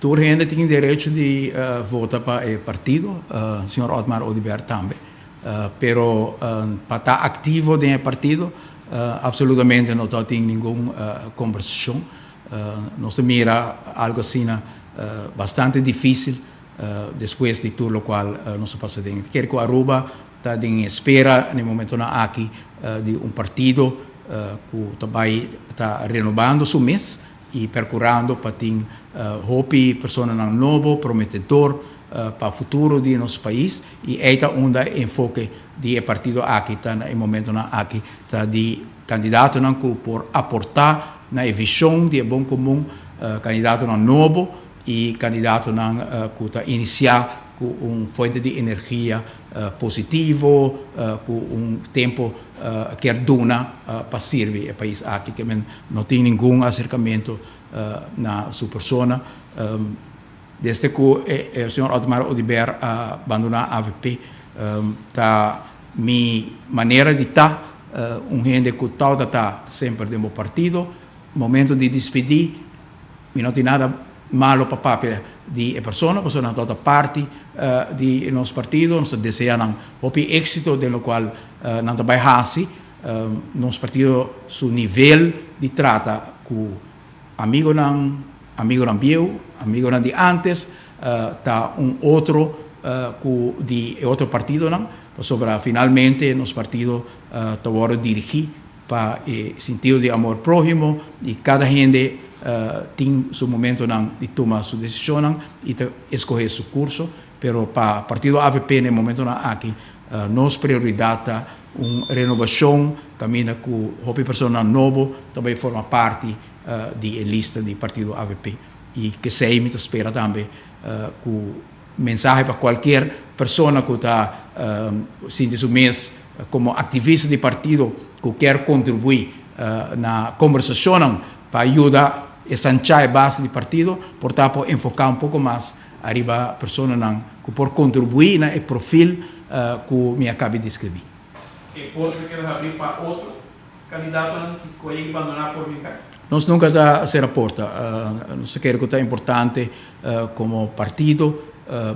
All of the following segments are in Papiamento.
Tur hende tin derecho di vota pa e partido, señor Otmar Oduber tambe. Pero pa ta activo den e partido, absolutamente no ta tin ningun conversacion. Nos ta mira algo asina bastante dificil despues di tur locual nos a pasa den. Kere cu Aruba ta den espera na e momentonan aki di un partido cu ta bay ta renobando su mes y percurando pa tin hopi personanan nobo, prometedor pa futuro di nos pais, y ey ta unda e enfoke di e partido aki ta na e momentonan aki, ta di candidatonan cu por aporta na e vision di e bon comun, candidatonan nobo y candidatonan cu ta inicia cu un fuente di energia positivo, cu un tempo kier duna pa sirbi e pais aki, ke men no tin ningun acercamento na su persona. Desde cu e señor Otmar Oduber a bandona avp, ta mi manera di ta un hende cu tawata ta semper den bo partido. Momento di dispidi, mi no tin nada malo pa papia di e persona, pasobra nan tawata parti di nos partido. Nos ta desea nan hopi exito den locual nan ta bay haci. Nos partido su nivel di trata cu amigonan, amigonan bieu, amigonan di antes, ta un otro cu di e otro partidonan, pasobra finalmente nos partido ta wordo dirigi pa e sintido di amor prohimo y cada hende tin su momentonan di tuma su decisionnan y ta escoge su curso, pero pa partido avp na e momentonan aki nos prioridad ta un renobacion caminda cu hopi personanan nobo ta bay forma parti di e lista di partido avp y kesey mi ta spera tambe cu mensahe pa cualkier persona cu ta sinti su mes como activista di partido cu kier contribui na conversacionnan pa yuda esancha e base di partido, por ta por enfoca un poco mas ariba personanan cu por contribui na e profil cu mi a cabi describi. E porta keda habri pa otro candidatonan ki scoge y bandona por bin bek? Nos nunca ta cera porta. Nos ta kere cu ta importante como partido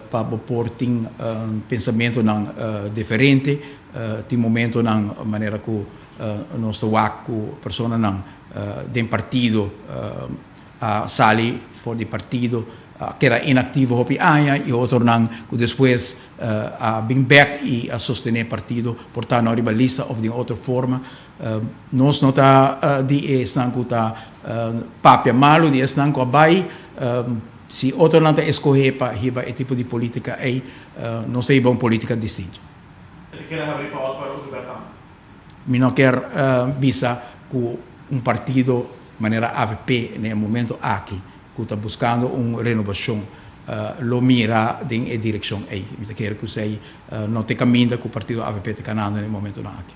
pa bo por tin pensamentonan diferente. Tin momentonan manera cu nos ta wak cu personanan den partido a sali for di partido, a keda inactivo hopi aña y otronan cu despues a bin bek y a sostene partido por ta no riba lista of den otro forma. Nos no ta di esnan cu ta papia malo di esnan cu a bay. Si otronan ta escoge pa hiba e tipo di politica ey, nos ta hiba un politica distinto. E ta keda habri pa Otmar Oduber tambe? Mi no kier bisa cu un partido manera avp na e momento aki cu ta buscando un renovacion lo mira den e direccion ey. Mi ta kere cu esey no ta e caminda cu partido avp ta canando na e momentonan aki.